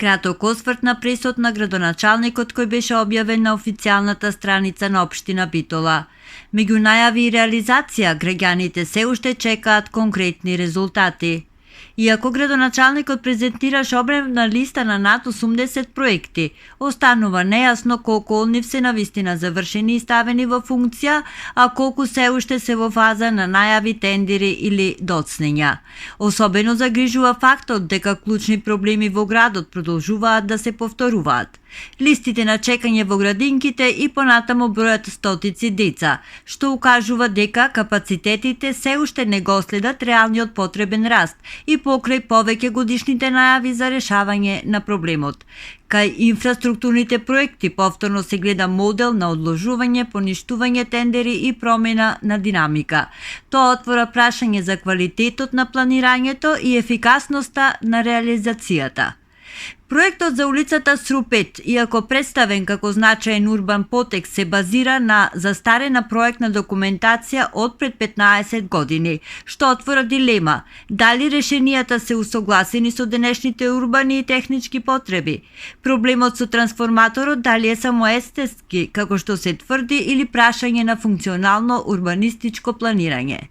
Краток осврт на пресот на градоначалникот кој беше објавен на официјалната страница на општина Битола. Меѓу најави и реализација, граѓаните се уште чекаат конкретни резултати. Иако градоначалникот презентираше обремна листа на над 80 проекти, останува нејасно колку од нив се навистина завршени и ставени во функција, а колку се уште се во фаза на најави, тендери или доцнења. Особено загрижува фактот дека клучни проблеми во градот продолжуваат да се повторуваат. Листите на чекање во градинките и понатаму бројат стотици деца, што укажува дека капацитетите се уште не го следат реалниот потребен раст и покрај повеќе годишните најави за решавање на проблемот. Кај инфраструктурните проекти повторно се гледа модел на одложување, поништување тендери и промена на динамика. Тоа отвора прашање за квалитетот на планирањето и ефикасноста на реализацијата. Проектот за улицата Сру-5, иако представен како значаен урбан потек, се базира на застарена проектна документација од пред 15 години, што отвора дилема дали решенијата се усогласени со денешните урбани и технички потреби. Проблемот со трансформаторот дали е само естетски, како што се тврди, или прашање на функционално урбанистичко планирање.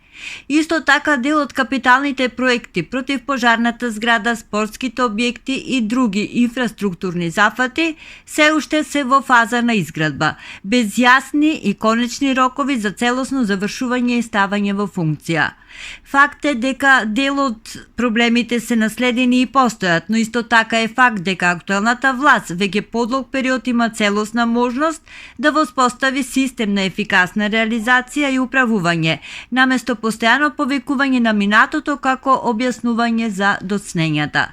Исто така дел од капиталните проекти, противпожарната зграда, спортските објекти и други инфраструктурни зафати се уште се во фаза на изградба, без јасни и конечни рокови за целосно завршување и ставање во функција. Факт е дека дел од проблемите се наследени и постојат, но исто така е факт дека актуелната власт веќе подлог период има целосна можност да воспостави систем на ефикасна реализација и управување, наместо постојано повикување на минатото како објаснување за доцнењата.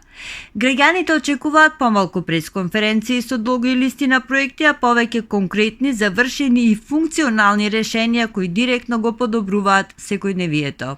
Граѓаните очекуваат помалку пресконференции со долги листи на проекти, а повеќе конкретни, завршени и функционални решенија кои директно го подобруваат секојдневието.